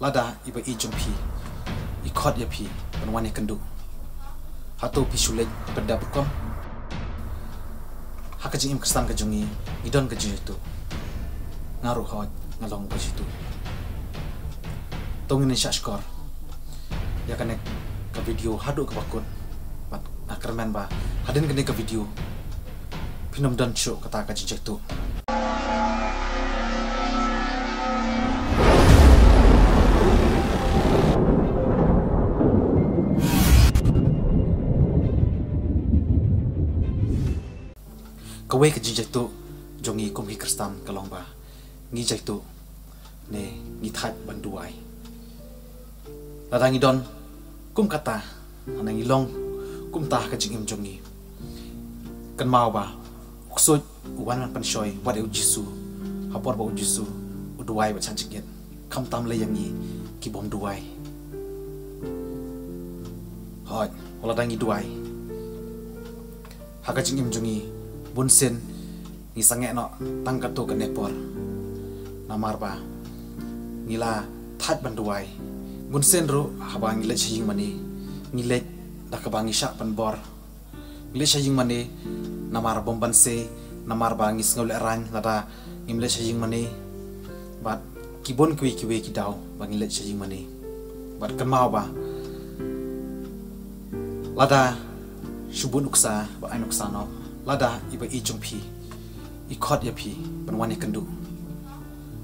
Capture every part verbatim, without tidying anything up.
Lada i ba ïeit jong phi i khot ïa phi ban wan ïakynduh, hato phi shu leit pyndep rukom? Ha ka jingim Khristan ka jong ngi, ngi don ka jingjaituh. Nga ruh hooid nga long ba jaituh. To ngin ïa shah shkor ïa kane ka video haduh kaba kut. Bad nga kyrmen ba hadien kane ka video phin ym don shuh kata ka jingjaituh. Kawei ka jingjaituh jong ngi kum ki Khristan ka long ba ngi jaituh ne ngi thait ban duwai. Lada ngi don kum kata, lada ngi long kumta ha ka jingim jong ngi, kynmaw ba u ksuid u wan ban pynshoi wat ïa u Jisu ha por ba u Jisu u duwai bad shah jingit, khamtam lei ïa ngi ki bym duwai. Hooid, wat lada ngi duwai ha ka jingim jong ngi, bunsien ngi sangeh noh tang katto katne por. Namar ba ngi la thait ban duwai. Bunsien ruh haba ngi leit sha ïingmane, ngi leit da kaba ngi shah pynbor. Ngi leit sha ïingmane namar bym banse, namar ba ngi sngew lehraiñ lada ngim leit sha ïingmane. Bad ki bun kiwei kiwei ki daw ba ngi leit sha ïingmane. Bad kynmaw ba lada shu bun nuksa ba ai nuksa noh, lada i ba ïeit jong phi i khot ïa phi ban wan ïakynduh,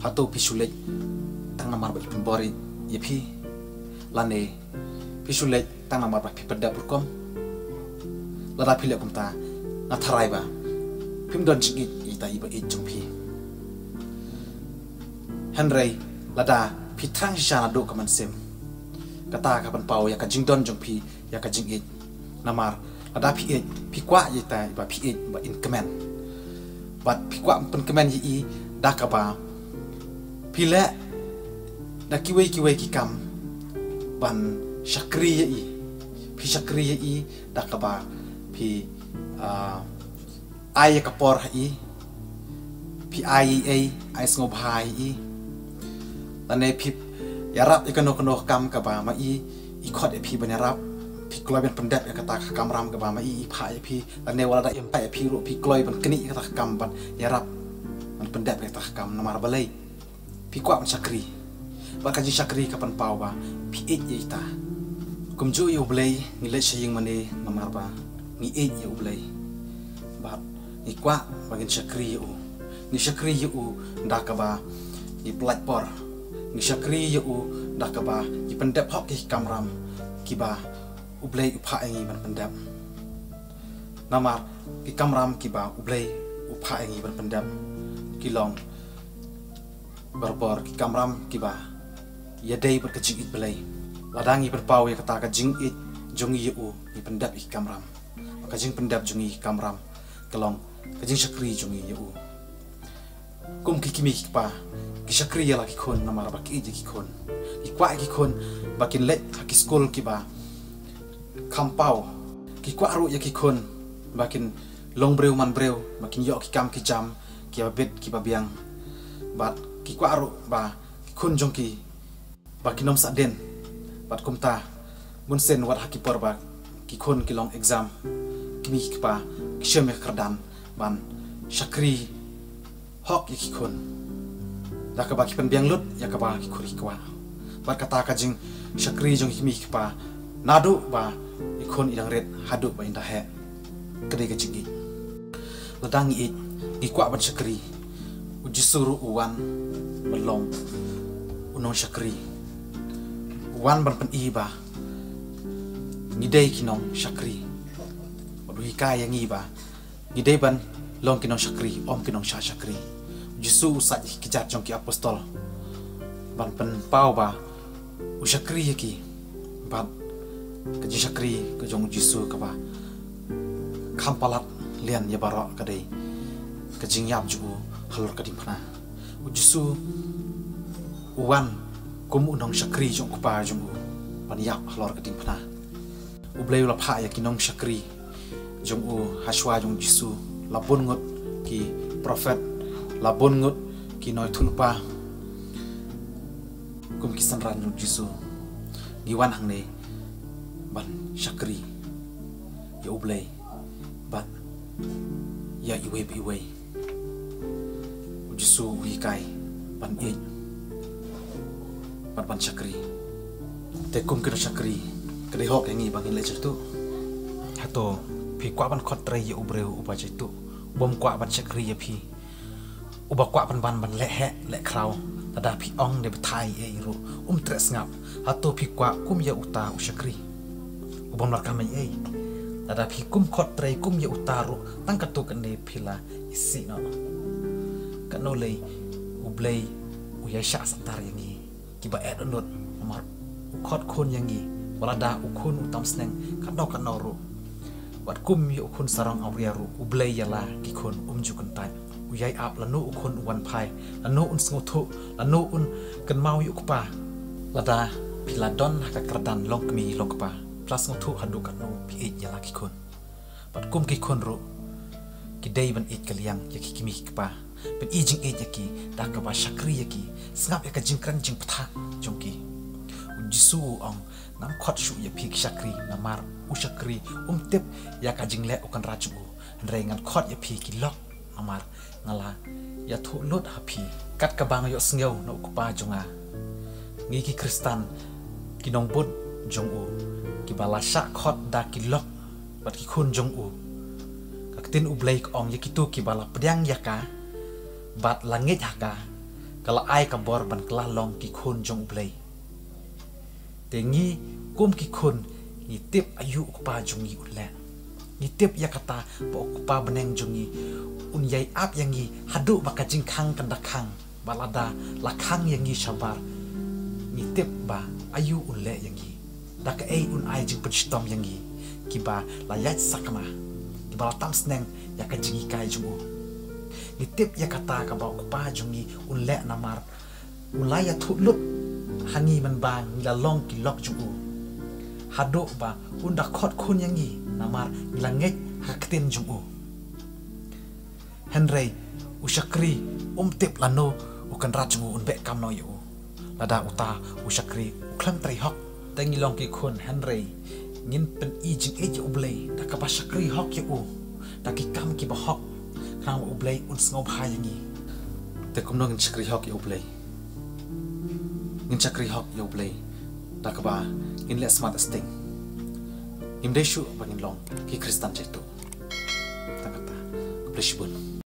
hato phi shu leit tang namar ba i pynbor ïa phi, lane phi shu leit tang namar ba phi pyndep rukom? Lada phi leh kumta, nga tharai ba phim don jingïeit ïa ita i ba ïeit jong phi. Hynrei lada phi thrang shisha naduh ka mynsiem, kata ka pynpaw ïa ka jingdon jong phi ïa ka jingïeit. Namar lada phi ïeit, phi kwah ïa ita i ba phi ïeit ba in kmen. Bad phi kwah pynkmen ïa i da kaba phi leh da kiwei kiwei ki kam ban shakri ïa i. Phi shakri ïa i da kaba phi, ah, ai ïa ka por ha i, phi ai ei ei, ai sngewbha ha i. Lane phi ïarap ïa kano kano ka kam kaba ma i i khot ïa phi ban ïarap, phi kloi ban pyndep ïa kata ka kamram kaba ma i i phah ïa phi. Lane wat lada im phah ïa phi ruh, phi kloi ban knieh ïa kata ka kam ban ïarap, ban pyndep ïa kata ka kam. Namar balei? Phi kwah ban shakri. Bad ka jingshakri ka pynpaw ba phi ïeit ïa ita. Kumjuh ïa U Blei, ngi leit sha ïingmane namar ba ngi ïeit ïa U Blei. Bad ngi kwah ba ngin shakri ïa u. Ngi shakri ïa u da kaba ngi pyllait por. Ngi shakri ïa u da kaba ngi pyndep hok ïa ki kamram kiba U Blei u phah ïa ngi ban pyndep. Namar ki kamram kiba U Blei u phah ïa ngi ban pyndep ki long barabor ki kamram kiba ïadei bad ka jingïeit Blei. Lada ngi pynpaw ïa kata ka jingïeit jong ngi ïa u, ngi pyndep ïa ki kamram. Ka jingpyndep jong ngi ïa ki kamram ka long ka jingshakri jong ngi ïa u. Kum ki kmie ki kpa, ki shakri ïa la ki khun namar ba ki ïeit ïa ki khun. Ki kwah ïa ki khun ba kin leit ha ki skul kiba kham paw. Ki kwah ruh ïa ki khun ba kin long briew man briew, ba kin ïoh ki kam ki jam kiba bit kiba biang. Bad ki kwah ruh ba ki khun jong ki ba kin ym sah dien. Bad kumta, bunsien wat ha ki por ba ki khun ki long exam, ki kmie ki kpa ki shim ïa ka kyrdan ban shakri hok ïa ki khun da kaba ki pynbiang lut ïa kaba ki khun ki kwah. Bad kata ka jingshakri jong ki kmie ki kpa naduh ba i khun i dang rit haduh ba in da heh, ka dei ka jingïeit. Lada ngi ïeit, ngi kwah ban shakri. U Jisu ruh u wan ban long u nongshakri. U wan ban pyni ba ngi dei ki nongshakri. Bad u hikai ïa ngi ba ngi dei ban long ki nongshakri, ym ki nongshah shakri. U Jisu u sait ïa ki kjat jong ki apostol ban pynpaw ba u shakri ïa ki. Bad ka jingshakri ka jong u Jisu kaba kham palat lian ïa baroh ka dei ka jingïap jong u halor ka diengphna. U Jisu u wan kum u nongshakri jong u Kpa jong u ban ïap halor ka diengphna. U Blei u la phah ïa ki nongshakri jong u hashwa jong u Jisu, la bun ngut ki prophet, la bun ngut ki nongïathuhlypa. Kum Ki synran jong u Jisu, ngi wan hangne ban shakri ïa u Blei bad ïa iwei pa iwei. U Jisu u hikai ban ïeit bad ban shakri. Te kum ki nongshakri, ka dei hok ïa ngi ba ngin leh shatu. Hato phi kwah ban khot trei ïa u briew uba shatu, bym kwah ban shakri ïa phi, uba kwah ban ban ban leh heh leh khraw? Lada phi ong ne bthai ei ei ruh um treh sngap. Hato phi kwah kum ïa uta u shakri u bym lah kam ei ei? Lada phi kum khot trei kum ïa uta ruh, tang katto katne phi la isih noh. Katno lei u Blei u ïaishah satar ïa ngi kiba eh dohnud, namar u khot khun ïa ngi, wat lada u khun u tam sneng katno katno ruh. Wat kum ïa u khun sarong awria ruh, u Blei ïa la ki khun um ju kyntait. U ïai ap lano u khun u wan phai, lano un sngewthuh, lano un kynmaw ïa u kpa. Lada phi la don ha ka kyrdan long kmie long kpa, phi la sngewthuh haduh katno phi ïeit ïa la ki khun. Bad kum ki khun ruh, ki dei ban ïeit ka liang ïa ki kmie ki kpa, ban ïeit jingïeit ïa ki da kaba shakri ïa ki, sngap ïa ka jingkren jingpyrkhat jong ki. U Jisu u ong, ngam khot shuh ïa phi ki shakri, namar u shakri um tip ïa ka jingleh u kynrad jong u. Hynrei ngan khot ïa phi ki lok, namar nga la ïathuh lut ha phi. Kat kaba nga ïohsngew na u Kpa jong nga, ngi ki Khristan, ki nongbud jong u, kiba la shah khot da ki lok bad ki khun jong u. Ka ktien u Blei ka ong, ïa kito kiba la pdiang ïa ka bad la ngeit ha ka, ka la ai ka bor ban kylla long ki khun jong u Blei. Te ngi kum ki khun, ngi tip aïu u Kpa jong ngi un leh. Ngi tip ïa kata ba u Kpa bneng jong ngi un ïai ap ïa ngi haduh ba ka jingkhang kan da khang, ba lada la khang ïa ngi shabar, ngi tip ba aïu un leh ïa ngi, da kaei un ai jingpynshitom ïa ngi kiba la ïaid sakma, kiba la tam sneng ïa ka jinghikai jong u. Ngi tip ïa kata kaba u Kpa jong ngi un leh, namar u la ïathuh lut ha ngi mynba ngi la long ki lok jong u, haduh ba un da khot khun ïa ngi, namar ngi la ngeit ha ka ktien jong u. Hynrei u shakri um tip lano u kynrad jong u un beh kam noh ïa u, lada uta u shakri u khlem trei hok. Te ngi long ki khun, hynrei ngin pyni jingïeit ïa u Blei da kaba shakri hok ïa u da ki kam kiba hok, khnang ba u Blei un sngewbha ïa ngi. Te kumno ngin shakri hok ïa u Blei? Ngin shakri hok ïa u Blei da kaba ngin leh smat sting. Ngim dei shuh ba ngin long ki Khristan jaitu. Tang kata, khublei shibun.